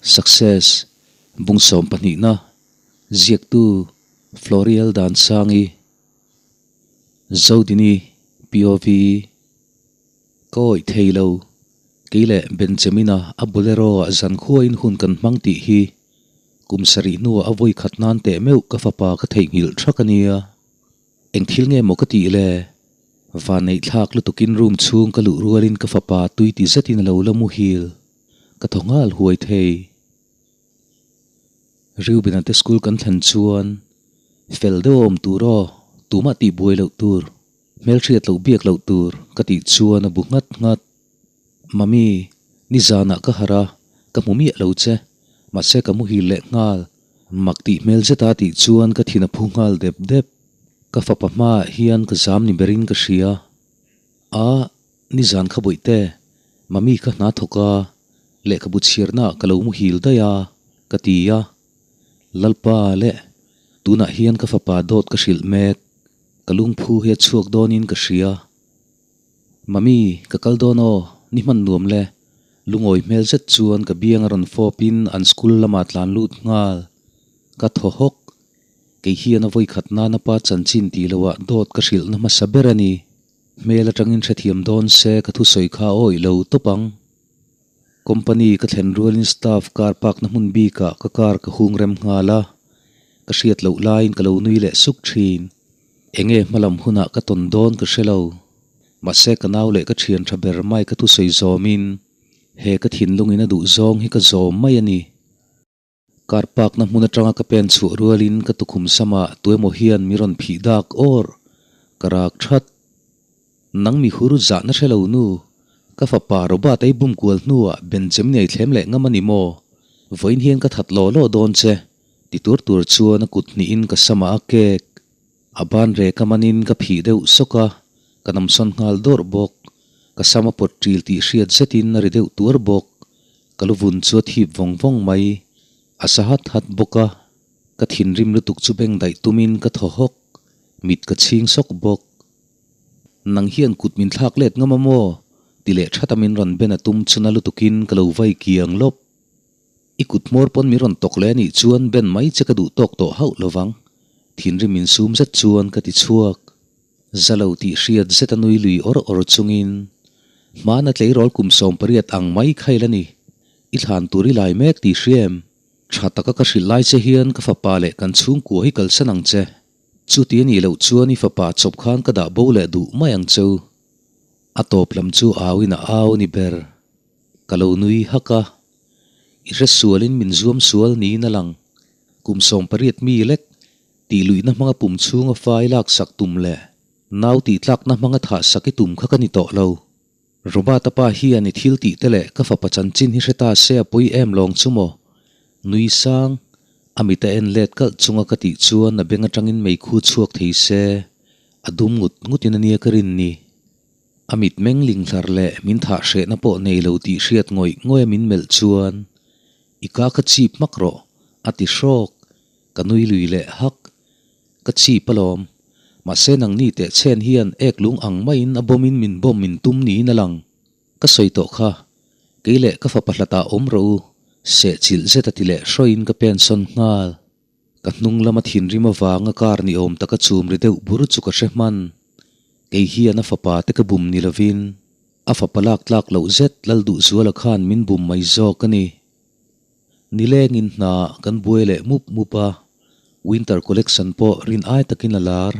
Success Bung sawmpahnihna Ziaktu Florial Dansangi Zodini POV Ka awih thei lo, kei leh Benjamina a Bolero ah zankhuain hun kan hmang tih hi kum sarih hnuah a vawi khat nan teh meuh ka fapa ka theihnghilh thak a nia. Eng thil nge maw ka tih le? Vanneih thlak lutukin room chhung ka luh rualin ka fapa tui ti zetin a lo la muhil. Ka thaw nghal huai thei. Reuben-a te school kan thlen chuan fel deuh a awm tur aw, tumah tih buai loh tur, hmelhriat loh biak loh tur ka tih chuan a bu nghat nghat. Mummy, nizanah ka harh a, ka hmu miah lo che, mahse ka muhil leh nghal, mak tih hmel zeta tih chuan ka thin a phu nghal dep dep. Ka fapa hmaah hian ka zam ni berin ka hria. A, nizan kha bawihte, Mummy ka hna thawk a, lehkhabu chhiarnaah ka lo muhil daih a, ka ti a. Lalpa leh, tunah hian ka fapa dawt ka hrilh mek, ka lungphu hi a chhuak dawnin ka hria. Mummy, ka kal dawn aw, ni hman nuam le. Lungawi hmel zet chuan ka biang a rawn fawpin an school lamah tlan lut nghal. Ka thaw hawk. Kei hian a vawikhat nana pa chanchin tih loah dawt ka hrilhna hmasa ber a ni. Hmel atangin hrethiam dawn se ka thusawi kha a awih lo tawp ang. Company ka thlen rualin staff car park na hmun bikah ka car ka hung rem nghal a, ka hriat loh laiin ka lo nui leh suk thin. Enge hmalam hunah ka tawn dawn ka hre lo. Mahse ka nau leh ka thian tha ber mai ka thusawi zawmin he ka thinlungin a duh zawng hi ka zawm mai a ni. Car park na hmun atanga ka pen chhuah rualin ka tukhum samah tuemaw hian mi rawn phih dak awr. Ka rak that. Nang mi hur zahna hre lo nu. Ka fapa Robert ei bum kual hnuah Benjamin ei thlem leh ngam a ni maw? Vawiin hian ka that law law dawn che. Ti tur tur chuan a kut hnihin ka samah a kek. A ban rek a manin ka phih deuh sawk a, ka namsawn nghal dawrh bawk. Ka sam a pawt ṭil tih hriat zetin a ri deuh tuar bawk. Ka lu vun chu a thip vawng vawng mai. A sa hat hat bawk a, ka thinrim lutuk chu beng daih tumin ka thaw hawk. Mit ka chhing sawk bawk. Nang hian kut min thlak let ngam a maw? ti leh ṭhat a min rawn ben a tum chu na lutukin ka lo vai kiang lawp. I kut hmawr pawn min rawn tawk leh anih chuan ben mai che ka duh tawk tawh hauh lovang. Thinrim insum zet chuan ka ti chhuak. Za lo tih hriat zet a nui lui awr awr chungin, Hmana tleirawl kum 18 ang mai khail a ni. I thlan tur i lai mek tih hria em? Tha taka ka hrilh lai che hian ka fapa leh kan chhungkua hi kalsan ang che. Chuti a nih loh chuan i fapa chawp khan ka dah bo leh duh mai ang cheu. A tawp lam chu auin a au ni ber. Ka lo nui hak a. I hre sualin min zuam sual niin a lang. Kum 18 mi lek tih luihna hmanga pum chhunga fai laksak tum leh nau tih tlakna hmanga thah sak i tum kha ka ni tawh lo. Robert-a pa hian i thil tih te leh ka fapa chanchin hi hre ta se a pawi em lawng chu maw? Nui sang, a mit a en let kalh chunga ka tih chuan a beng atangin meikhu chhuak thei se, a dum ngut ngutin a nia ka rin ni. A mit meng ling hlar leh min thah hrehna pawh nei lo tih hriat ngawih ngawih a min melh chuan, I ka ka chip hmak rawh, a ti hrawk. Ka nui lui leh hak. Ka chip alawm. Mahse nangni teh chen hian ek lung ang maiin a bawmin min bawm min tum niin a lang. Ka sawi tawh kha. Kei leh ka fapa hlatah awm rawh u, sehchilh zet a ti leh hrawiin ka pensawn nghal. Ka hnung lama thinrim avanga kar ni awm taka chum ri deuh bur chu ka hre hman. Kei hian a fapa te ka bum ni lovin a fapa lak tlak loh zet Lalduhzuala khan min bum mai zawk a ni. Nilengin hna kan buai leh mup mup a, winter collection pawh rin ai takin a lar.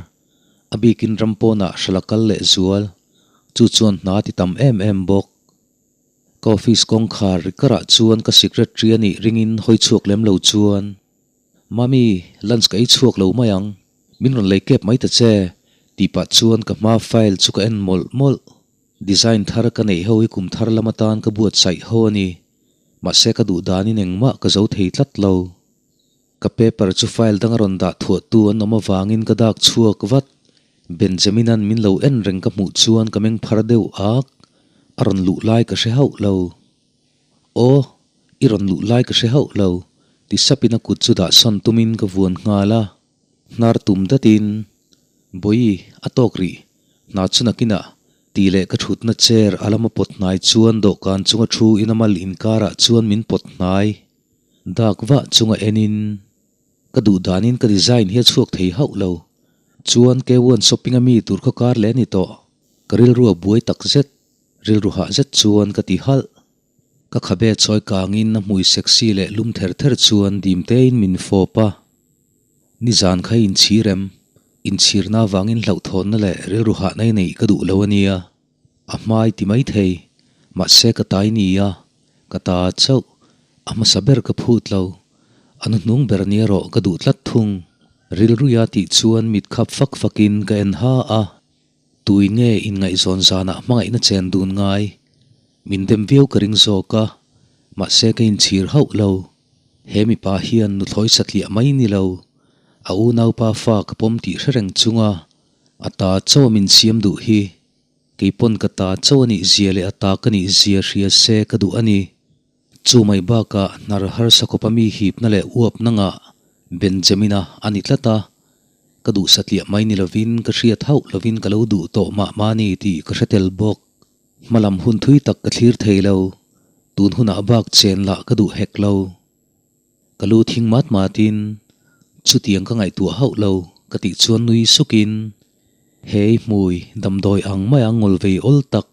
A bikin ram pawnah hralh a kal leh zual, chu chuan hna ti tam em em bawk. Ka office kawngkhar ri karah chuan ka secretary a nih ringin hawi chhuak lem lo chuan, Mummy, lunch ka ei chhuak lo mai ang, min rawn lei kep mai ta che, tih pah chuan ka hma file chu ka en mawlh mawlh. Design thar ka neih ho hi kum thar lam atan ka buatsaih ho a ni. Mahse ka duh danin engmah ka zo thei tlat lo. Ka paper chu file danga rawn dah thuahtu an awm avangin ka dak chhuak vat. Benjamin-a'n min lo en reng ka hmuh chuan ka meng phar deuh ak. A rawn luh lai ka hre hauh lo. Aw, i rawn luh lai ka hre hauh lo, ti sapin a kut chu dah sawn tumin ka vuan nghal a. Hnar tum datin, Bawi, a tawk rih. Hna chu nakinah, tih leh ka thutna chair a lama pawt hnai chuan dawhkan chunga thu in a mal inkarah chuan min pawt hnai. Dak vah chunga enin ka duh danin ka design hi a chhuak thei hauh lo. Chuan K-one shopping a mi tur khaw kar leh a ni tawh. Ka rilru a buai tak zet. Rilru hah zet chuan ka ti halh. Ka khabe chawi kangin a hmui sexy leh lum ther ther chuan dim tein min fawp a. Nizan kha inchhir em? Inchhirna avangin hlauhthawnna leh rilru hahna i neih ka duh lo a nia. A hmai ti mai thei. Mahse ka tai nia. Ka ta chauh. A hmasa ber ka phut lo. A hnuhnung ber nia rawh ka duh tlat thung. Rilruia tih chuan mit khap fak fakin ka en ha a. Tui nge inngaihzawn zanah hmangaihna chen dun ngai? Min dem viau ka ring zawk a, mahse ka inchhir hauh lo. He mipa hian nuthlawi satliah mai ni lo, a unaupa fa ka pawm tih hre reng chunga a ta chaw min siam duh hi keipawn ka ta chaw a nih zia leh a ta ka nih zia hria se ka duh a ni. Chu mai bakah hnar harsa khawpa mi hipna leh uapna ngah Benjamina a ni tlat a, ka duh satliah mai ni lovin ka hriat hauh lovin ka lo duh tawh mah mahni tih ka hre tel bawk. Hmalam hun thui tak ka thlir thei lo, tun hunah bak chen lah ka duh hek lo. Ka lu thing mat matin chutiang ka ngaihtuah hauh lo ka tih chuan nui sukin, Hei hmui damdawi ang maia ngawl vei awl tak,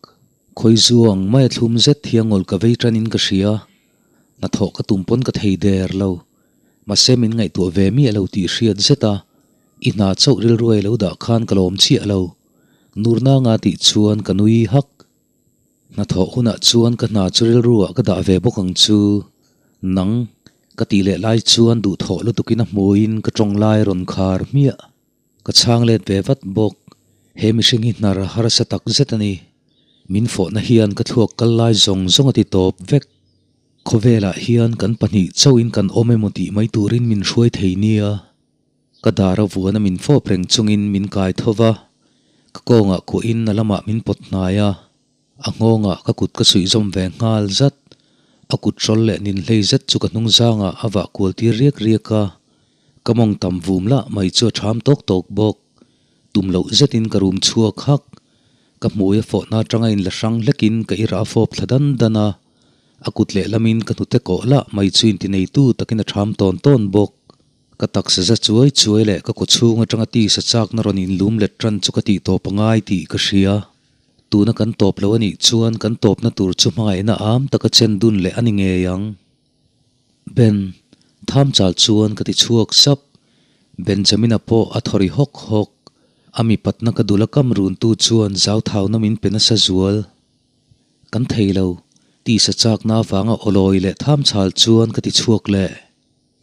khawi zu ang maia thlum zet hi a ngawl ka vei tanin ka hria, hnathawh ka tum pawn ka thei der lo. Mahse min ngaihtuah ve miah lo tih hriat zet a, i hna chauh rilruai lo dah khan ka lawm chiah lo. Nurna nga tih chuan ka nui hak. Hnathawh hunah chuan ka hna chu rilruah ka dah ve bawk ang chu. Nang, ka tih leh lai chuan duhthawh lutukin a hmuiin ka tawng lai rawn khar hmiah. Ka chhang let ve vat bawk. He mihring hi hnar harsa tak zet a ni. Min fawhna hian ka thluak kal lai zawng zawng a ti tawp vek. Khawvelah hian kan pahnih chauhin kan awm emaw tih mai turin min hruai thei nia. Ka dar a vuana min fawp reng chungin min kai tho va, ka kawngah kuahin a lamah min pawt hnai a, a nghawngah ka kut ka suih zawm ve nghal zat. A kut hrawl leh nin hlei zet chu ka hnung zangah a vah kual tir riak riak a, ka mawng tam vum lah mai chu a ṭham tawk tawk bawk. Tum loh zetin ka rum chhuak hak. Ka hmui a fawhna aṭanga inla hrang hlekin ka irah a fawp thla dan dan a, a kut lehlamin ka hnute kawh lah mai chu intineitu takin a ṭham tawn tawn bawk. Ka taksa za chuai chuai leh ka kawchhung atanga tisa chakna rawn inlum let tan chu ka tih tawp a ngai tih ka hria. Tuna kan tawp lo a nih chuan kan tawpna tur chu hmangaihna am taka chen dun leh a ni ngei ang. Ben, tham chal chuan ka ti chhuak sap. Benjamina pawh a thaw ri hawk hawk. A mipatna ka dul a kam runtu chuan zauthauna min pe nasa zual. Kan thei lo, tisa chakna avanga awlawi leh tham chal chuan ka ti chhuak leh.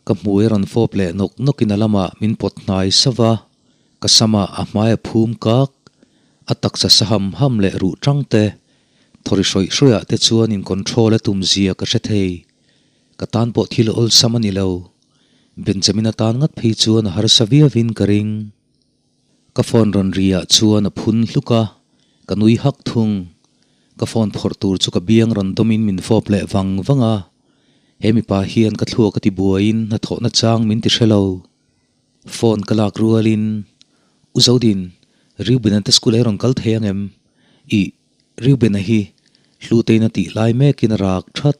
Ka hmui a rawn fawp leh nawk nawkin a lamah min pawt hnai sauh a, ka samah a hmai a phum kak, a taksa sa ham ham leh ruh tang te, thawri hrawih hrawihah te chuan in control a tum zia ka hre thei. Ka tan pawh thil awlsam a ni lo. Benjamin atan ngat phei chuan a harsa viauin ka ring. Ka phone rawn ri ah chuan a phun hluk a, ka nui hak thung. Ka phone phawrh tur chu ka biang rawn dawmin min fawp leh vang vang a. He mipa hian ka thluak a ti buaiin hnathawhna chang min ti hre lo. Phone ka lak rualin, U Zodin, Reuben-a te school ah i rawn kal thei ang em? Ih, Reuben-a hi Hlutein a tih lai mekin a rak that.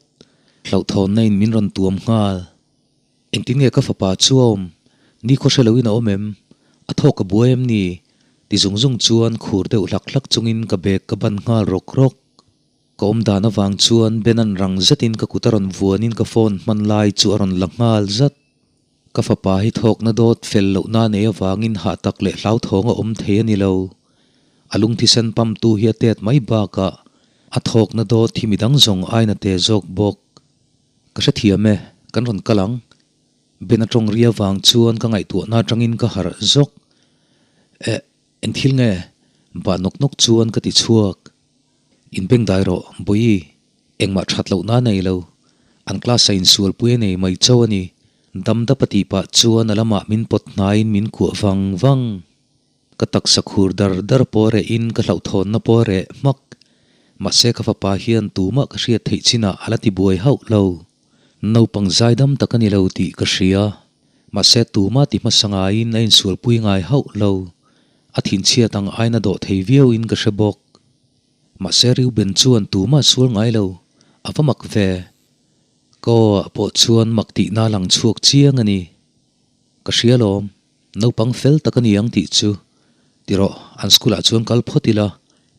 Hlauhthawnna in min rawn tuam nghal. Engtin nge ka fapa chu a awm? Ni khaw hre loin a awm em? A thawk a buai em ni? Ti zung zung chuan khur deuh hlak hlak chungin ka bag ka ban nghal rawk rawk. Ka awm dan avang chuan Ben-a'n rang zetin ka kut a rawn vuanin ka phone hman lai chu a rawn la nghal zat. Ka fapa hi thawkna dawt fel lohna nei avangin hah tak leh hlauthawng a awm thei a ni lo. A lungthisen pamtu hi a tet mai bakah a thawkna dawt hi midang zawng aina te zawk bawk. Ka hrethiam e, kan rawn kal ang. Ben a tawng ri avang chuan ka ngaihtuahna atangin ka harh zawk. Eh, eng thil nge? Bah nawk nawk chuan ka ti chhuak. In beng dai rawh, Bawihi, engmah that lohna a nei lo. An class a insualpui a nei mai chauh a ni. Dam dap a tih pah chuan a lamah min pawt hnaiin min kuah vang vang. Ka taksa khur dar dar pawh rehin ka hlauhthawnna pawh reh hmak. Mahse ka fapa hian tumah ka hriat theih chinah a la ti buai hauh lo. Naupang zaidam tak a ni lo tih ka hria. Mahse tumah ti hmasa ngaiin a insualpui ngai hauh lo. A thinchhiat ang aina dawh thei viauin ka hre bawk. Mahse Reuben chuan tumah sual ngai lo, a va mak ve. Ka aw ah pawh chuan mak tihna a lang chhuak chiang a ni. Ka hria lawm, naupang fel tak a ni ang tih chu. Ti rawh, an school ah chuan kal phawt ila,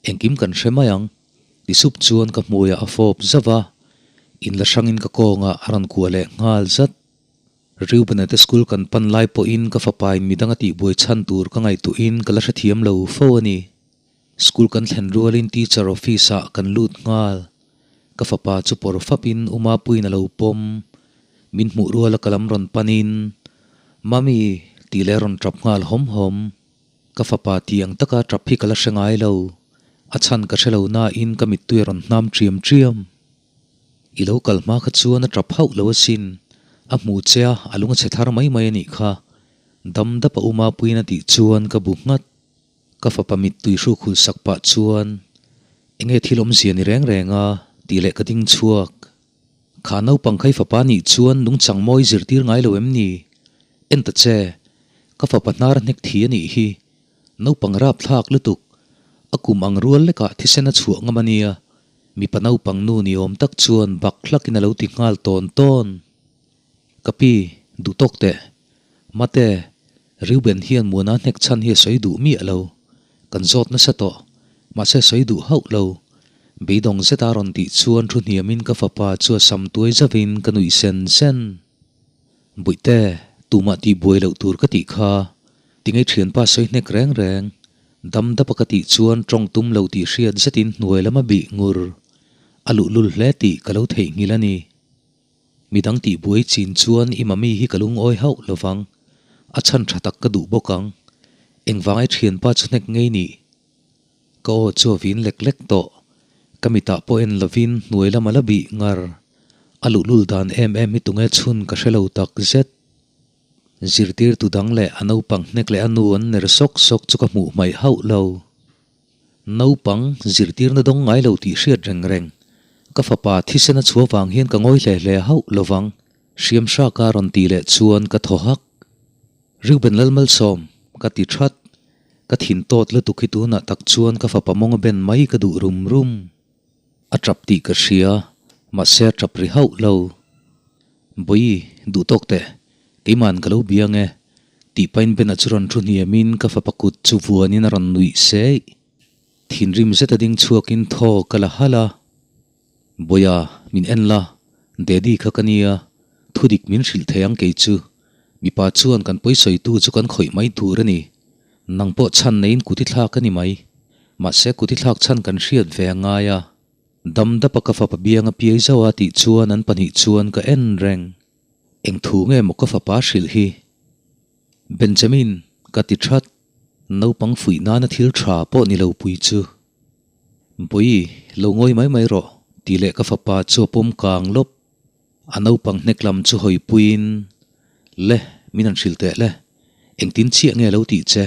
engkim kan hre mai ang. Ti sup chuan ka hmuiah a fawp zauh a, inla hrangin ka kawngah a rawn kuah leh nghal zat. Reuben-a te school kan pan lai pawhin ka fapain midang a tihbuai chhan tur ka ngaihtuahin ka la hrethiam lo fo a ni. School kan thlen rualin teacher office ah kan lut nghal. Ka fapa chu pawr fapin u Mapuiin a lo pawm. Min hmuh ruala ka lam rawn panin, Mummy! tih leh a rawn tap nghal hawm hawm. Ka fapa tih ang taka tap hi ka la hre ngai lo. A chhan ka hre lo nain ka mittui a rawn hnam ṭiam ṭiam. I lo kal hma kha chuan a tap hauh lo asin. A hmu che a, a lung a chhe thar mai mai a nih kha. Dam dap a u Mapuiin a tih chuan ka bu nghat. Ka fapa mittui hruk hul sak pah chuan, Enge thil awmzia ni reng reng a? tih leh ka ding chhuak. Kha naupang kha i fapa nih chuan nungchang mawi zirtir ngai lo em ni? En ta che, ka fapa hnar a hnek thi a nih hi. Naupang rapthlak lutuk. A kum ang rual lekah thisen a chhuah ngam a nia. Mipa naupang nu ni awm tak chuan bak hlakin a lo ti nghal tawn tawn. Ka pi, duh tawk teh. Mate, Reuben hian Muana hnek chhan hi a sawi duh miah lo. Kan zawt nasa tawh. Mahse a sawi duh hauh lo. Beidawng zeta rawn tih chuan thu hniamin ka fapa chu a sam tuai zauhin ka nuih sen sen. Buihte, tumah tih buai loh tur ka tih kha. Tingei thianpa sawi hnek reng reng. Dam dapa ka tih chuan tawng tum lo tih hriat zetin hnuai lama bih ngur. A luhlul hle tih ka lo theihnghilh a ni. Midang tih buai chin chuan i mami hi ka lungawi hauh lo vang. A chhan tha tak ka duh bawk ang. Engvangai thianpa chu hnek ngei nih? Ka aw chu a vin lek lek tawh. Ka mitah pawh en lovin hnuai lam a la bih ngar. A luhlul dan em em hi tunge chhun ka hre lo tak zet. Zirtirtu dang leh a naupang hnek leh a nu an ner sawk sawk chu ka hmuh hmaih hauh lo. Naupang zirtirna dawng ngai lo tih hriat reng reng. Ka fapa thisen a chhuah vang hian ka ngawi hle hle hauh lo vang. Hriam hraka rawn tih leh chuan ka thaw hak. Reuben Lalmalsawm, ka ti that. Ka thin tawt lutuk hi tunah tak chuan ka fapa mawng a ben mai ka duh rum rum. A tap tih ka hria, mahse a tap ri hauh lo. Bawi, duh tawk teh, keima'n ka lo biang e, tih pain Ben-a chu rawn thu hniamin ka fapa kut chu vuanin a rawn nuih seih. Thinrim zeta ding chhuakin thaw ka la halh a. Bawiha, min en la, Daddy kha ka nia, thudik min hrilh thei ang kei chu. Mipa chuan kan pawisawitu chu kan khawih mai tur a ni. Nang pawh chhan neiin kut i thlak a ni mai. Mahse kut i thlak chhan kan hriat ve a ngai a. Dam dapa ka fapa biang a piai zauh a tih chuan an pahnih chuan ka en reng. Eng thu nge maw ka fapa hrilh hi? Benjamin, ka ti that. Naupang fuih nana thil tha pawh ni lo pui chu. Bawi, lo ngawi mai mai rawh, tih leh ka fapa chu a pawm kang lawp. A naupang hnek lam chu hawipuiin, Le, min han hrilh teh le. Engtin chiah nge lo tih che?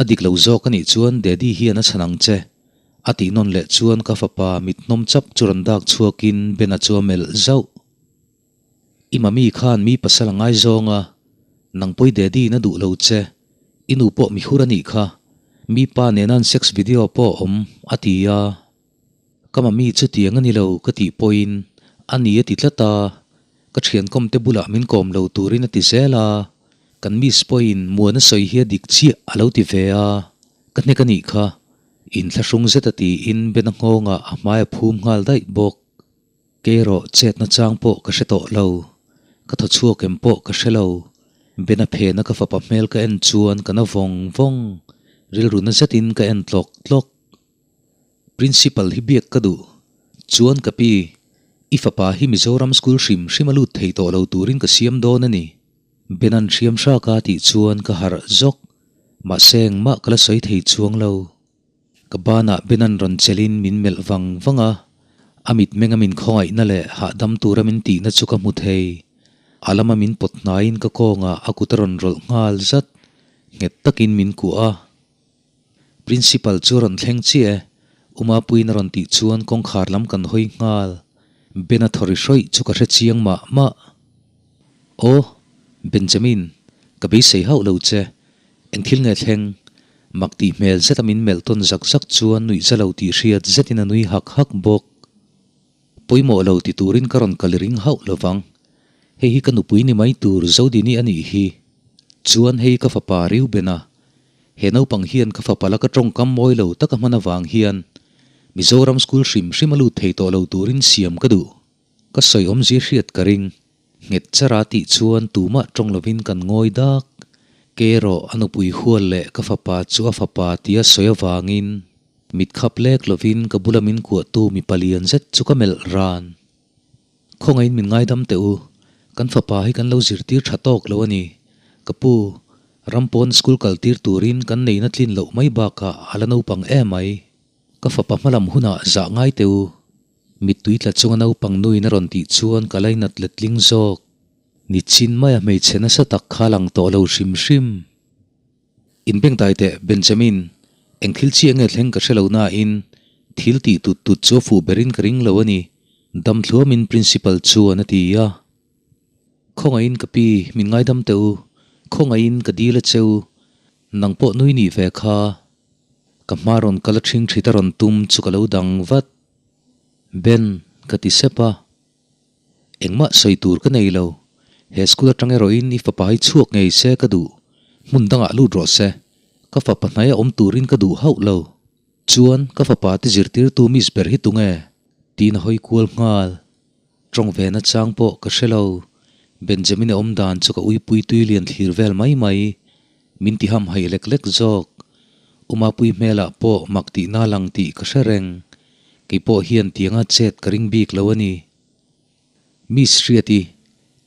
A dik lo zawk a nih chuan Daddy hian a chhan ang che. A tih nawn leh chuan ka fapa mit hnawm chap chu rawn dak chhuakin Ben-a chu a melh zauh. I mami khan mi pasal a ngaizawng a, nang pawi Daddy-in a duh lo che. I nu pawh mi hur a nih kha. Mi pa nena an sex video pawh a awm, a ti a. Ka mami chu tiang a ni lo ka tih pawhin a ni a ti tlat a, ka thiankawm te bulah min kawm lo turin a ti zel a, kan miss pawhin muan a sawi hi a dik chiah a lo ti ve a, ka hnek a nih kha, inthlahrung zet a tiin Ben-a nghawngah a hmai a phum nghal daih bawk. Kei erawh chetna chang pawh ka hre tawh lo, ka thaw chhuak em pawh ka hre lo. Ben-a phena ka fapa hmel ka en chuan ka na vawng vawng, rilru na zetin ka en tlawk tlawk. Principal hi biak ka duh. Chuan ka pi, i fapa hi Mizoram school hrim hrim a lut thei tawh lo turin ka siam dawn a ni. Benan hriam hrak a tih chuan ka harh zawk. Mahse engmah ka la sawi thei chuang lo. Ka banah Benan rawn chelhin min melh vang vang a, a mitmenga min khawngaihna leh hahdam tura min tihna chu ka hmu thei. A lama min pawt hnaiin ka kawngah a kut a rawn rawlh nghal zat. Nghet takin min kuah a. Principal chu a rawn thleng chiah e, U Mapuiin a rawn tih chuan kawngkhar lam kan hawi nghal. Ben-a thaw ri hrawih chu ka hre chiang mah mah. Aw, Benjamin, ka beisei hauh lo che. Eng thil nge thleng? Mak tih hmel zeta min melh tawn zak zak chuan nuih za lo tih hriat zetin a nui hak hak bawk. Pawimawh lo ti turin ka rawn kal ring hauh lo vang. Hei hi ka nupui ni mai tur Zodini a nih hi. Chuan hei ka fapa Reuben-a. He naupang hian ka fapa laka tawngkam mawi lo taka hman avang hian Mizoram school hrim hrim a lut thei tawh lo turin siam ka duh. Ka sawi awmzia hriat ka ring. Nghet chara tih chuan tumah tawng lovin kan ngawi dak. Ke erawh a nupui hual leh ka fapa chu a fapa tia sawi avangin mit khap lek lovin ka bula min kuahtu mipa lian zet chu ka melh ran. Khawngaihin min ngaidam teh u, kan fapa hi kan lo zirtir tha tawk lo a ni. Ka pu, Rampawn school kal tir turin kan neihna tlin loh mai bakah a la naupang em mai. Ka fapa hmalam hunah zah ngai teh u. Mittui tla chunga naupang nuin a rawn tih chuan ka lainat letling zawk. Nichin maia hmeichhe nasa tak kha lang tawh lo hrim hrim. Inbengdai teh Benjamin, eng thil chiah nge thleng ka hre lo nain thil tih tut tut chu a fuh berin ka ring lo a ni, damthluamin Principal chuan a ti a. Khawngaihin ka pi, min ngaidam teh u, khawngaihin ka dil a che u, nang pawh nui nih ve kha. Ka hma rawn kal a ṭhing ṭhit a rawn tum chu ka lo dang vat. Ben, ka ti sep a. Engmah sawi tur ka nei lo. He school atang erawhin i fapa hi chhuak ngei se ka duh. Hmun dangah lut rawh se. Ka fapa hnaia awm turin ka duh hauh lo. Chuan ka fapa te zirtirtu miss ber hi tunge? Tiin a hawi kual nghal. Tawng ve na chang pawh ka hre lo. Benjamin-a awm dan chu ka uipui tui lian thlir vel mai mai. Min ti ham haih lek lek zawk. Umapui hmelah pawh mak tihna lang tih ka hre reng. Kei pawh hian tianga chet ka ring bik lo a ni. Miss Hriati,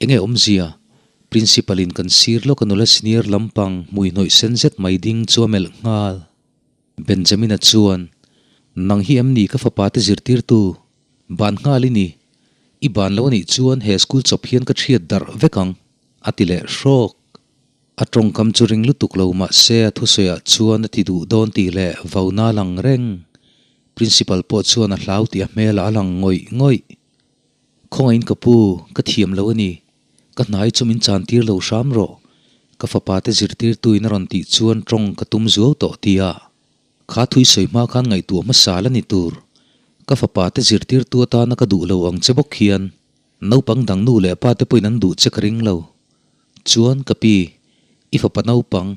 enge awmzia? Principal in kan sir lawk a nula senior lampang hmui hnawih sen zet mai ding chu a melh nghal. Benjamin-a chuan, Nang hi em ni ka fapa te zirtirtu? Ban nghal i ni. I ban lo a nih chuan he school chawp hian ka thiat darh vek ang, a ti leh hrawk. A tawngkam chu ring lutuk lo mah se a thusawiah chuan a ti duh dawn tih leh vauna a lang reng. Principal pawh chuan a hlau tih a hmelah a lang ngawih ngawih. Khawngaihin ka pu, ka thiam lo a ni. Ka hnai chu min chan tir lo hram rawh. Ka fapa te zirtirtuin a rawn tih chuan tawng ka tum zuau tawh tia. Kha thui sawi hma khan ngaihtuah hmasa la ni tur. Ka fapa te zirtirtu atana ka duh lo ang che bawk hian naupang dang nu leh pa te pawhin an duh che ka ring lo. Chuan ka pi, i fapa naupang,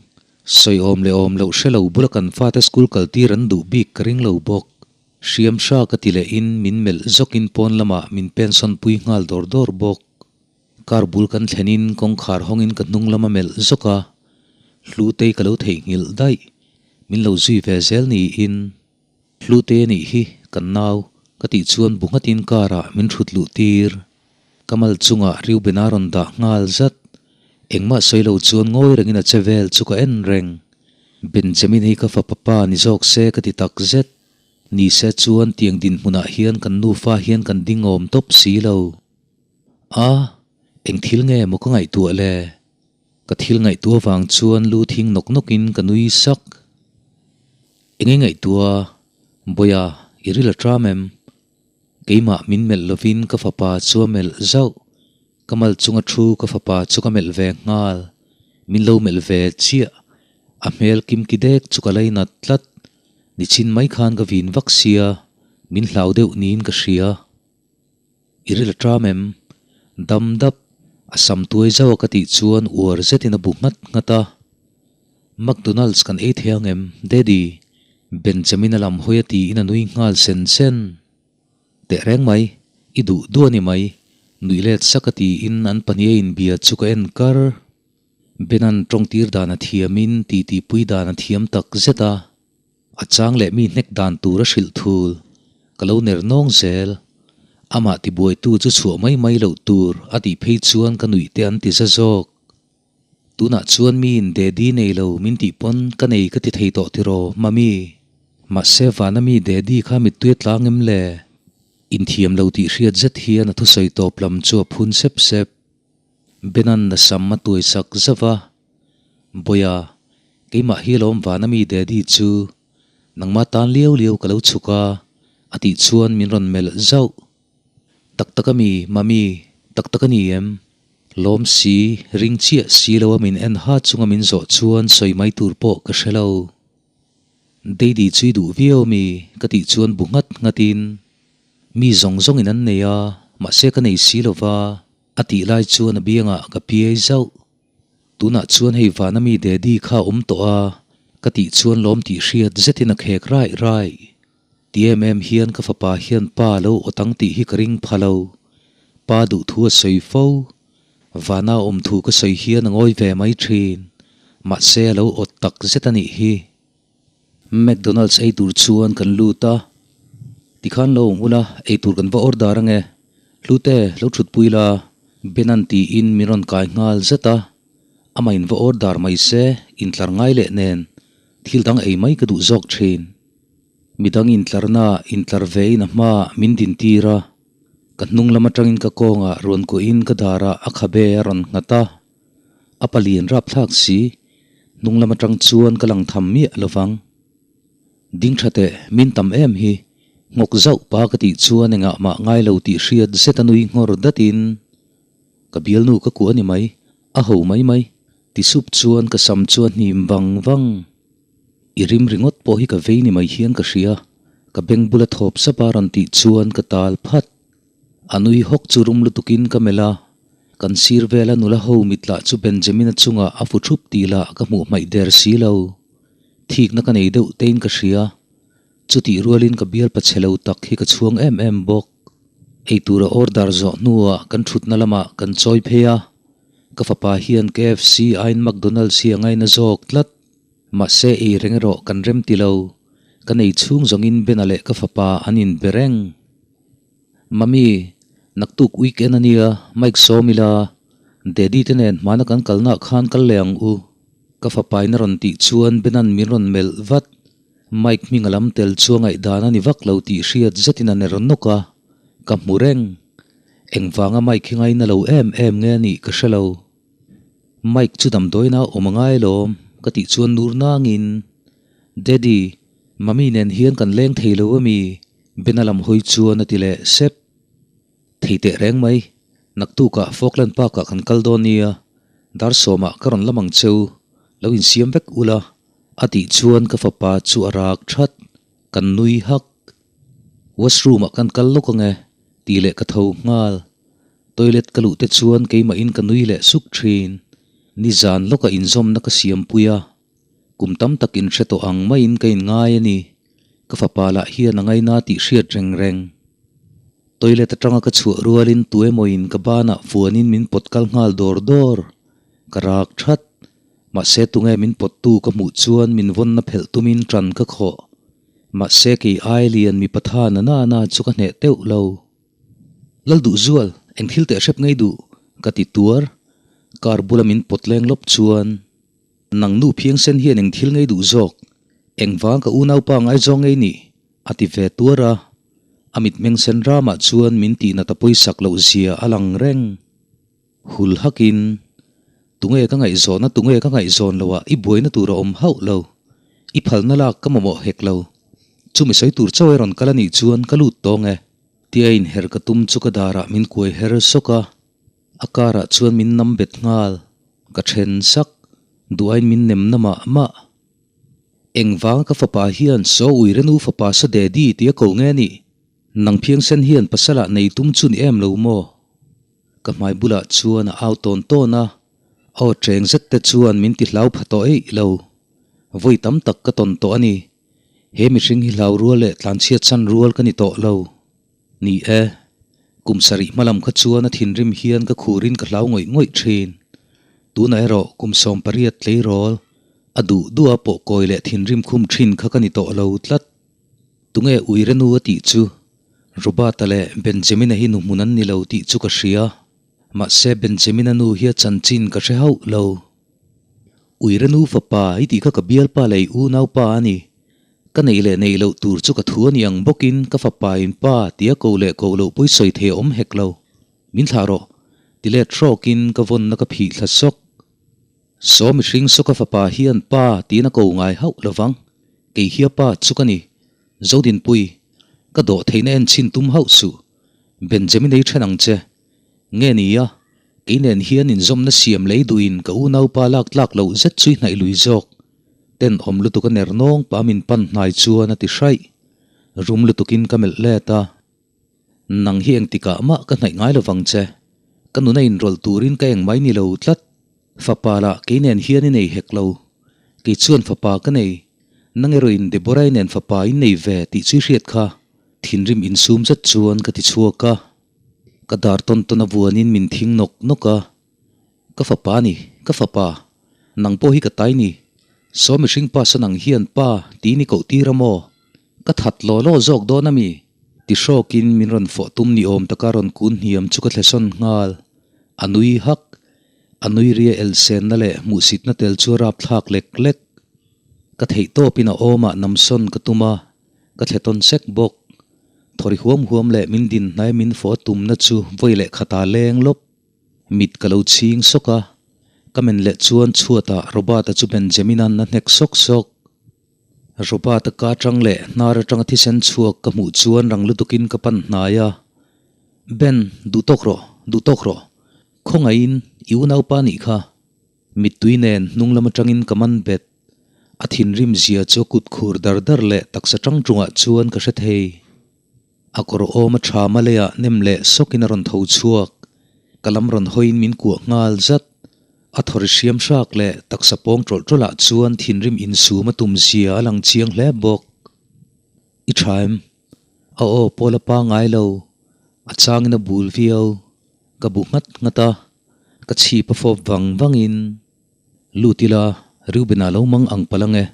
sawi awm leh awm loh hre lo bula kan fate school kal tir an duh bik ka ring lo bawk. Hriam hra ka ti lehin min melh zawkin pawn lamah min pensawn pui nghal dawr dawr bawk. Car bul kan thlenin kawngkhar hawngin ka hnung lam a melh zawk a, Hlutei ka lo theihnghilh daih, min lo zui ve zel niin. Hlute nih hi kan nau ka tih chuan bu nghatin car ah min thut luh tir. Ka mal chungah Reuben a rawn dah nghal zat. Engmah sawi lo chuan ngawi rengin a che vel chu ka en reng. Benjamin hi ka fapa pa ni zawk se ka ti tak zet. Ni se chuan tiang dinhmunah hian kan nufa hian kan ding awm tawp si lo. A, eng thil nge maw ka ngaihtuah le? Ka thil ngaihtuah vang chuan lu thing nawk nawkin ka nui sak. Enge ngaihtuah? Bawiha, i ril a ṭam em? Keimah min melh lovin ka fapa chu a melh zauh. Ka mal chunga thu ka fapa chu ka melh ve nghal. Min lo melh ve chiah. A hmel kimki dek chu ka lainat tlat. Nichin mai khan ka vin vak sia, min hlau deuh niin ka hria. I ril a ṭam em? Dam dap, a sam tuai zauh a ka tih chuan uar zetin a bu nghat nghat a. McDonald's kan ei thei ang em, Daddy? Benjamin a lam hawi a tiin a nui nghal sen sen. Teh reng mai, i duh duh a ni mai, nuih let sak a tiin an pahnih a inbia chu ka en kar. Benan tawngtir dan a thiamin titipui dan a thiam tak zet a. A chang leh mi hnek dan tur a hrilh thul. Ka lo ner nawng zel. Amah tibuaitu chu chhuah mai mai loh tur a tih phei chuan ka nuih te an ti za zawk. Tunah chuan miin daddy nei lo min tih pawn ka nei ka ti thei tawh tiraw, mummy? Mahse vana mi daddy kha mittui a tlang em le? Inthiam lo tih hriat zet hian a thusawi tawp lam chu a phun sep sep. Benan na sam a tuai sak zauh a, Bawiha, keimah hi lawm vana mi daddy chu nangmah tan liau liau ka lo chhuk a, a tih chuan min rawn melh zauh. Tak tak a mi, mummy, tak tak a ni em? Lawm si, ring chiah si lo a min en ha chunga min zawh chuan sawi mai tur pawh ka hre lo. Daddy chu i duh viau a mi? ka tih chuan bu nghat nghatin. Mi zawng zawngin an nei a, mahse ka nei si lo va, a tih lai chuan a biangah ka piai zauh. Tunah chuan hei vana mi Daddy kha a awm tawh a, ka tih chuan lawm tih hriat zetin a khek raih raih. Ti em em hian ka fapa hian pa lo awt ang tih hi ka ring pha lo. Pa duh thu a sawi fo. Vana awm thu ka sawi hian a ngawi ve mai thin. Mahse a lo awt tak zet a nih hi. McDonald's ei tur chuan kan lut a. Tikhan lo awm ula, ei tur kan va order ange. Hlute, lo thutpui la, Benan tiin min rawn kai nghal zet a. Amah in va order mai se, intlar ngai leh nen thil dang ei mai ka duh zawk thin. Midang intlarna intlar vein a hmaah min dintir a, ka hnung lam atangin ka kawngah rawn kuahin ka darah a khabe a rawn nghat a, a palian rapthlak si, hnung lam atang chuan ka lang tham miah lovang. Ding tha teh, min tam em hi, nghawk zauh pa ka tih chuan engah mah ngai lo tih hriat zet a nui nghawr datin ka bialnu ka kuah a ni mai, a ho mai mai, ti sup chuan ka sam chu a hnim vang vang. I rim ringawt pawh hi ka vei ni mai hian ka hria, ka beng bula thawp sap a rawn tih chuan ka tal phat. A nui hawk chu rum lutukin ka melh a, kan sir vela nula ho mitlah chu Benjamina chungah a fu thup tih lah ka hmuh hmaih der si lo. Thikna ka nei deuh tein ka hria, chutih rualin ka bialpa chhe lo tak hi ka chhuang em em bawk. Eitura order zawh hnuah kan thutna lamah kan chawi phei a, ka fapa hian KFC aiin McDonald's hi a ngaina zawk tlat. Mahse ei reng erawh kan rem ti lo, ka nei chhung zawngin Bena leh ka fapa an inbe reng. Mummy, naktuk weekend a nia, Mike sawm ila, Daddy te nen hmana kan kalnaah khan kal leh ang u. Ka fapa in a rawn tih chuan Bena'n min rawn melh vat. Mike hming a lam tel chu a ngaihdan a ni vak lo tih hriat zetin a ner nawk a, ka hmu reng. Engvanga Mike hi ngaina lo em em nge a nih ka hre lo. Mike chu damdawiin a awm a ngai lawm ka tih chuan nur nangin, Daddy, Mummy nen hian kan leng thei lo ami? Bena lam hawi chuan a ti leh sep. Thei teh reng mai, naktukah Falkland Park ah kan kal dawn nia, dar sawmah ka rawn lam ang cheu, lo insiam vek ula a tih chuan ka fapa chu a rak that, kan nui hak. Washroom ah kan kal lawk ange tih leh ka tho nghal. Toilet ka luh te chuan keimahin ka nui leh suk thin. Nizan lawka inzawmna ka siampui a, kum tam tak inhre tawh ang maiin ka inngai a ni. Ka fapa lah hian a ngaina tih hriat reng reng. Toilet atanga ka chhuah rualin tuemawin ka banah fuanin min pawt kal nghal dawr dawr. Ka rak that. Mahse tunge min pawttu ka hmuh chuan min vawnna phelh tumin tan ka khawh. Mahse kei ai lian mipa tha na na chu ka hneh teuh lo. Lal duh zual, eng thil teh hrep ngei duh? ka ti tuar. Car bula min pawt leng lawp chuan, Nang nu phiang sen hian eng thil ngei duh zawk? Engvang ka unaupa ngaizawng ngei nih? a ti ve tuar a. A mitmeng sen ramah chuan min tihnat a pawisak loh zia a lang reng. Hul hakin, Tunge ka ngaihzawn a tunge ka ngaihzawn lo ah i buaina tur a awm hauh lo. I phalna lak ka mamawh hek lo. Chumi sawi tur chauh e rawn kal a nih chuan ka lut tawng e. Tia inher ka tum chu ka darah min kuai her sawk a, a karah chuan min nam bet nghal. Ka then sak, duain min nem na mah mah. Engvanga ka fapa hian saw ui renu fapa sa daddy tia ko nge nih? Nang phiangsen hian pasalah nei tum chu ni em lo maw? Ka hmai bulah chuan a au tawn tawn a, a aw cheng zet te chuan min ti hlau pha tawh eih lo. Vawi tam tak ka tawn tawh a ni. He mihring hi hlau rual leh tlanchhiat chan rual ka ni tawh lo. Ni e, kum sarih hma lam kha chuan a thinrim hian ka khurin ka hlau ngawih ngawih thin. Tunah erawh kum 18 tleirawl, a duh duh a pawh kawi leh thinrim khum thin kha ka ni tawh lo tlat. Tunge Uirenu a tih chu? Robert-a leh Benjamin-a hi nuhmun an ni lo tih chu ka hria. Mahse Benjamin-a nu hi a chanchin ka hre hauh lo. Uirenu fapa i tih kha ka bialpa leh i unaupa a ni. Ka neih leh neih loh tur chu ka thu a ni ang bawkin ka fapa in pa tia ko leh koh loh pawi sawi thei a awm hek lo. Min thlah rawh. Ti let hrawkin ka vawnna ka phih thla sawk. Saw mihring saw ka fapa hian pa tiin a ko ngai hauh lovang, kei hi a pa chu ka ni. Zodinpui, ka dawh theihna en chhin tum hauh suh. Benjamin ei then ang che. Nge ni a, kei nen hian inzawmna siam lei duhin ka unaupa lak tlak loh zet chu i hnaih lui zawk. Tenawm lutuk a ner nawng pa min pan hnai chuan a ti hraih. Rum lutukin ka melh let a. Nang hi engtikah mah ka hnaih ngai lovang che. Ka nuna inrawlh turin ka eng mai ni lo tlat. Fapa lah kei nen hian i nei hek lo. Kei chuan fapa ka nei. Nang erawhin Deborah-i nen fapa in nei ve tih chu i hriat kha. Thinrim insum zet chuan ka ti chhuak a. Ka dar tawn tawn a vuanin min thing nawk nawk a. Ka fapa ni, ka fapa. Nang pawh hi ka tai ni. Saw mihring pa sawn ang hian pa tiin i koh tir a maw? Ka that law law zawk dawn a mi? Ti hrawkin min rawn fawh tum ni awm taka rawn kun hniam chu ka thlesawn nghal. A nui hak. A nui ria elsenna leh hmuhsitna tel chu a rapthlak lek lek. Ka theih tawpin a awmah namsawn ka tum a, ka thle tawn sek bawk. Thawri huam huam leh min din hnai min fawh a tumna chu vawi leh khatah leng lawp. Mit ka lo chhing sawk a, ka men leh chuan chhuatah Robert-a chu Benjamin-a'n a hnek sawk sawk. Robert-a ka atang leh hnar atanga thisen chhuak ka hmuh chuan rang lutukin ka pan hnai a, Ben, duh tawk rawh, duh tawk rawh. Khawngaihin i unaupa nih kha. Mittui nen hnung lam atangin ka man bet. A thinrim zia chu a kut khur dar dar leh taksa tang tungah chuan ka hre thei. A kawr awm a tha malaiah nem leh sawkin a rawn tho chhuak. Ka lam rawn hawiin min kuah nghal zat. A thawri hriam hrak leh taksa pawng tawlh tawlhah chuan thinrim insum a tum zia a lang chiang hle bawk. I tha em? A aw pawl a pangai lo. A changin a bul viau. Ka bu nghat nghat a, ka chhip a fawp vang vangin, Lut ila, Reuben-a lo mang ang palh ange,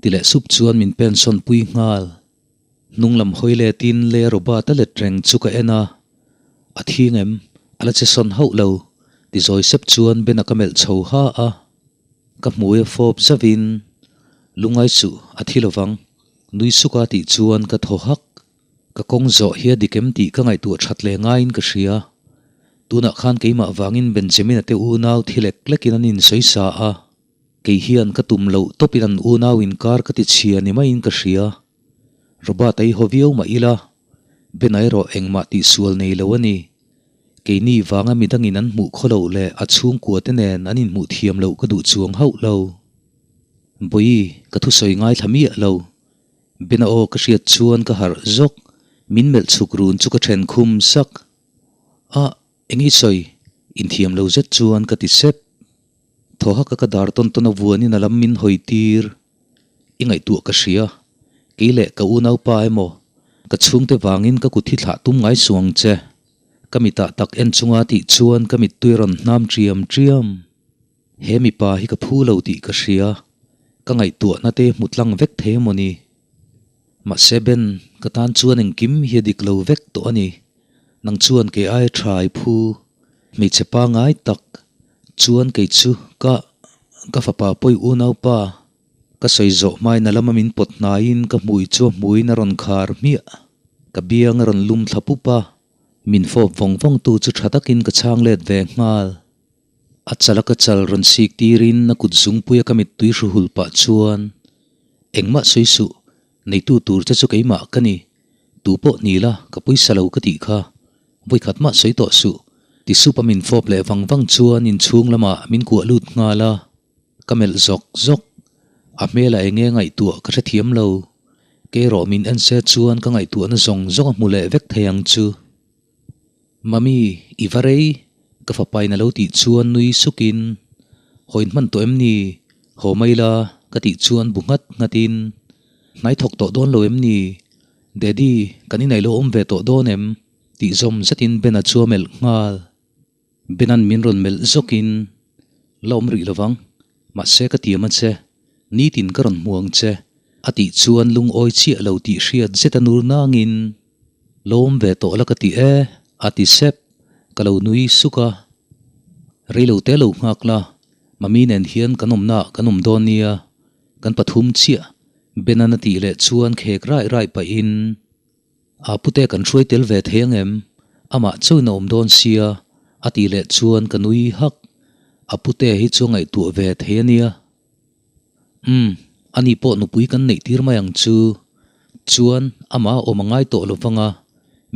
ti leh sup chuan min pensawn pui nghal. Hnung lam hawi letin le Robert a let reng chu ka en a, A thing em? A la che sawn hauh lo, ti zawi sep chuan Ben-a ka melh chho ha a. Ka hmui a fawp zauhin, Lungai suh, a thi lovang, nui suk a tih chuan ka thaw hak. Ka kawng zawh hi a dik em tih ka ngaihtuah that leh ngaiin ka hria. Tunah khan keimah vangin Benjamin-a te unau thi lek lekin an insawi sa a. Kei hian ka tum loh tawpin an unau inkar ka ti chhia ni maiin ka hria. Robert-a i haw viau mah ila, Ben-a erawh engmah tihsual nei lo a ni. Keini vanga midangin an hmuh khaw loh leh a chhungkua te nen an inhmuh thiam loh ka duh chuang hauh lo. Bawi, ka thusawi ngaithla miah lo. Ben-a aw ka hriat chuan ka harh zawk, min melh chhuk run chu ka then khum sak. A, eng i sawi? Inthiam lo zet chuan ka ti sep. Thaw haka ka dar tawn tawn a vuanin a lam min hawi tir. I ngaihtuah ka hria. Kei leh ka unaupa emaw, ka chhungte vangin ka kut hi thlah tum ngai suang che. Ka mitah tak en chunga tih chuan ka mittui a rawn hnam ṭiam ṭiam. He mipa hi ka phu lo tih ka hria. Ka ngaihtuahna te hmu tlang vek thei emaw ni? Mahse Ben, ka tan chuan engkim hi a dik lo vek tawh a ni. Nang chuan kei aia tha i phu. Hmeichhe pangai tak chuan kei chu ka ka fapa pawi unaupa ka sawi zawh hmain a lama min pawt hnaiin ka hmui chu a hmuiin a rawn khar hmiah. Ka biang a rawn lum thla pup a, min fawp vawng vawng tu chu tha takin ka chhang let ve nghal. A chal a ka chal rawn sik tirin a kut zungpui a ka mittui hru hul pah chuan engmah sawi suh, neitu tur che chu keimah ka ni. Tu pawh ni la, ka pawisa lo ka tih kha. Vawikhat mah sawi tawh suh. Ti sup a min fawp leh vang vang chuan inchhung lamah min kuah lut nghal a. Ka melh zawk zawk. A hmelah eng nge ngaihtuah ka hrethiam lo. Kei erawh min en se chuan ka ngaihtuahna zawng zawng a hmu leh vek thei ang chu. Mami, i va rei? Ka fapain a lo tih chuan nui sukin, Haw in hman tawh em ni? Haw mai la, ka tih chuan bu nghat nghatin, Hnai thawk tawh dawn lo em ni? Daddy, kan inei lo awm ve tawh dawn em? Tih zawm zetin Ben-a chu a melh nghal. Ben-a'n min rawn melh zawkin, La awm rih lovang, mahse ka tiam a che, nitin ka rawn hmu ang che, a tih chuan lungawi chiah lo tih hriat zet a nur nangin, La awm ve tawh la ka ti e, a ti sep, ka lo nui suk a. Reilo te lo nghak la, Mami nen hian kan awmnaah kan awm dawn nia, kan pathum chiah, Ben-a'n a tih leh chuan khek raih raih pahin, A pute kan hruai tel ve thei ang em? Amah chauhin a awm dawn sia, a tih leh chuan ka nui hak. A pute hi chu a ngaihtuah ve thei a nia. Umm, ani pawh nupui kan neih tir mai ang chu. Chuan amah a awm a ngai tawh lo vang a.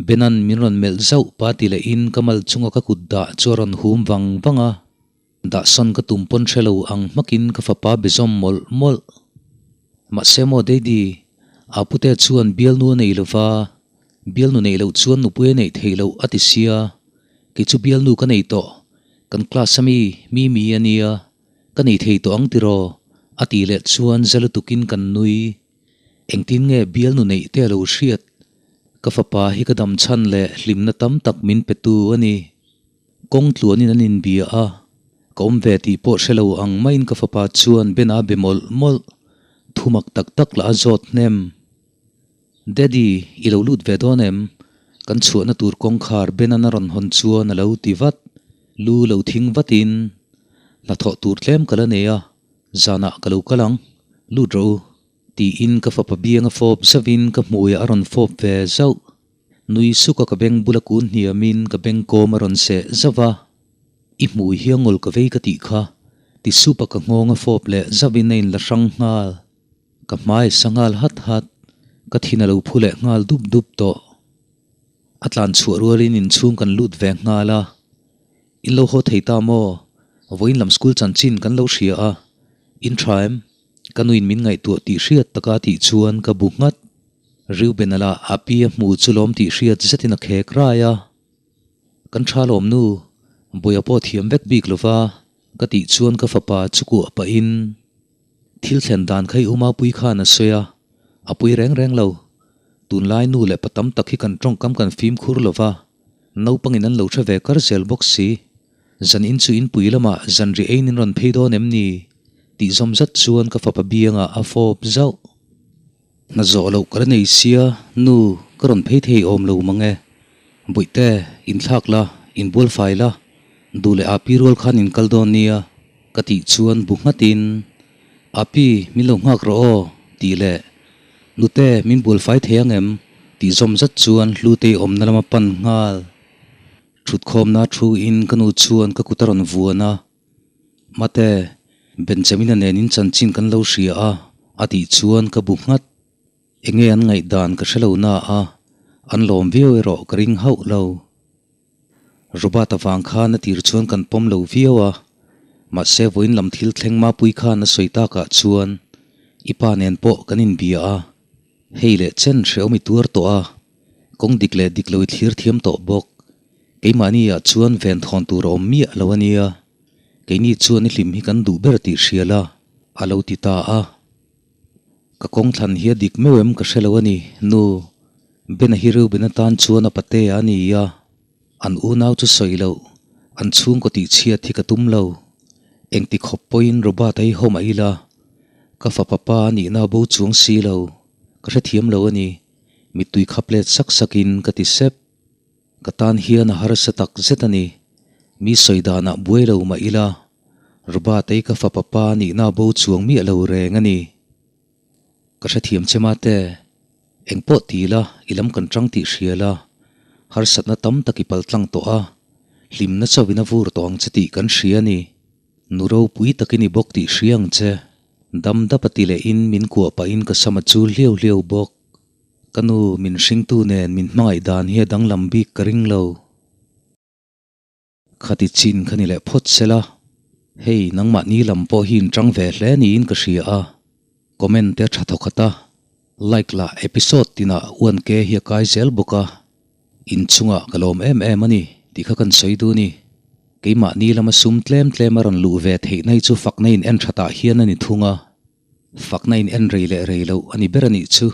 Benan min rawn melh zauh pa ti lehin ka mal chunga ka kut dah chu a rawn hum vang vang a. Dahsawn ka tum pawn hre lo ang hmakin ka fapa be zawm mawlh mawlh. Mahse maw Daddy, a pute chuan bialnu a nei lo va, Bialnu neih loh chuan nupui a neih theih loh a ti sia, kei chu bialnu ka nei tawh, kan class ami Mimi a nia, ka nei thei tawh ang tiraw? a tih leh chuan za lutukin kan nui. Engtin nge bialnu neih te a lo hriat? Ka fapa hi ka dam chhan leh hlimna tam tak min pe tu a ni. Kawng tluanin an inbia a, ka awm ve tih pawh hre lo ang maiin ka fapa chuan Ben-a be mawlh mawlh, thumak tak tak lah a zawt hnem. Daddy, i lo lut ve dawn em? Kan chhuahna tur kawngkhar Ben-an a rawn hawn chuan a lo ti vat. Lu lo thing vatin, Hnathawh tur tlem ka la nei a, zanah ka lo kal ang, lut rawh u, tiin ka fapa bianga fawp zauhin ka hmuiah a rawn fawp ve zauh. Nui suka ka beng bula kun hniamin ka beng kawm a rawn seh zauh a, I hmui hi a ngawl ka vei ka tih kha, ti supa ka nghawng a fawp leh zauhin a inla hrang nghal. Ka hmai sa nghal hat hat, ka thin a lo phu leh nghal dup dup tawh. A tlan chhuah rualin inchhung kan lut ve nghal a, In lo haw thei ta maw? Vawiin lam school chanchin kan lo hria a, in tha em? Ka nuin min ngaihtuah tih hriat taka tih chuan ka bu nghat. Reuben a lah a pi a hmu chu lawm tih hriat zetin a khek rai a. Kan tha lawm nu, Bawia pawh thiam vek bik lova ka tih chuan ka fapa chu kuah pahin thil thlen dan kha i uma pui khan a sawi a, a pui reng reng lo. Tunlai nu leh pa tam tak hi kan tawngkam kan fimkhur lova, naupangin an lo hre ve kar zel bawk si. Zan in chu inpui lamah zan ri eiin in rawn phei dawn em ni? tih zawm zat chuan ka fapa biangah a fawp zauh. Hna zawh loh ka la nei sia, nu, ka rawn phei thei awm lo mang e. Bawihte, inthlak la, inbual fai la, duh leh Api rual khan in kal dawn nia, ka tih chuan bu nghatin, Api, min lo nghak rawh aw, tih leh, Nute, min bual fai thei ang em? tih zawm zat chuan Hlutei awmna lama pan nghal. Thutkhawmna thu in ka nu chuan ka kut a rawn vuan a, Mate, Benjamina nen in chanchin kan lo hria a, a tih chuan ka bu nghat. Enge an ngaihdan ka hre lo na a, an lawm viau erawh ka ring hauh lo. Robert avang khan a tir chuan kan pawm lo viau a, mahse vawiin lam thil thleng mapui khan a sawi takah chuan i pa nen pawh kan inbia a, hei leh chen hrehawm i tuar tawh a, Kawng dik leh dik lo i thlir thiam tawh bawk. Keimahni ah chuan ven thawn tur a awm miah lo a nia. Keini chuan i hlim hi kan duh ber tih hria la, a lo ti ta a. Ka kawng thlan hi a dik meuh em ka hre lo a ni, nu. Bena hi Reuben atan chuan a pate a ni a. An unau chu sawi loh, an chhungkaw tih chhiat hi ka tum lo. Engti khawp pawhin Robert-a hi haw mah ila, ka fapa pa a nihna a bo chuang si lo, ka hrethiam lo a ni. Mittui khap let sak sakin ka ti sep. Ka tan hian a harsa tak zet a ni. Mi sawi danah buai lo mah ila, Robert-a ka fapa pa nihna bo chuang miah lo reng a ni. Ka hrethiam che mate, engpawh ti la i lam kan tang tih hria la, harsatna tam tak i paltlang tawh a, hlimna chauhin a vur tawh ang che tih kan hria a ni. Nu ropui takin i bawk tih hria ang che. Dam dap a ti lehin min kuah pahin ka sam a chul hliau hliau bawk. Ka nu min hringtu nen min hmangaih dan hi a danglam bik ka ring lo. Khati chin kha ni leh phawt sela, hei nangmahni lam pawh hi in tang ve hle niin ka hria a. Comment te a tha thawkhat a, like lah episode tinah 1K hi a kai zel bawk a. Inchungah ka lawm em em a ni tih kha kan sawi dun i, keimahni lama sum tlem tlem a rawn luh ve theihna hi chu fakna in en thatah hian a ni thung a, fakna in en rei leh rei loh a ni ber a nih chu.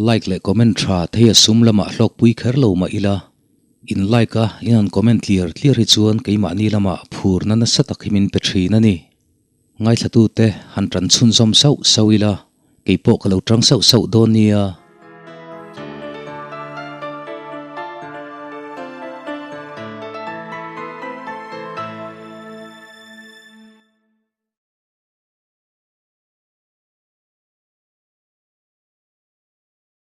Like leh comment tha thei a sum lamah hlawkpui kher lo mah ila, in like a in han comment tliar tliar hi chuan keimahni lamah phurna nasa tak hi min pe thin a ni. Ngaithlatute han tan chhunzawm sauh sauh ila, keipawh ka lo tang sauh sauh dawn nia.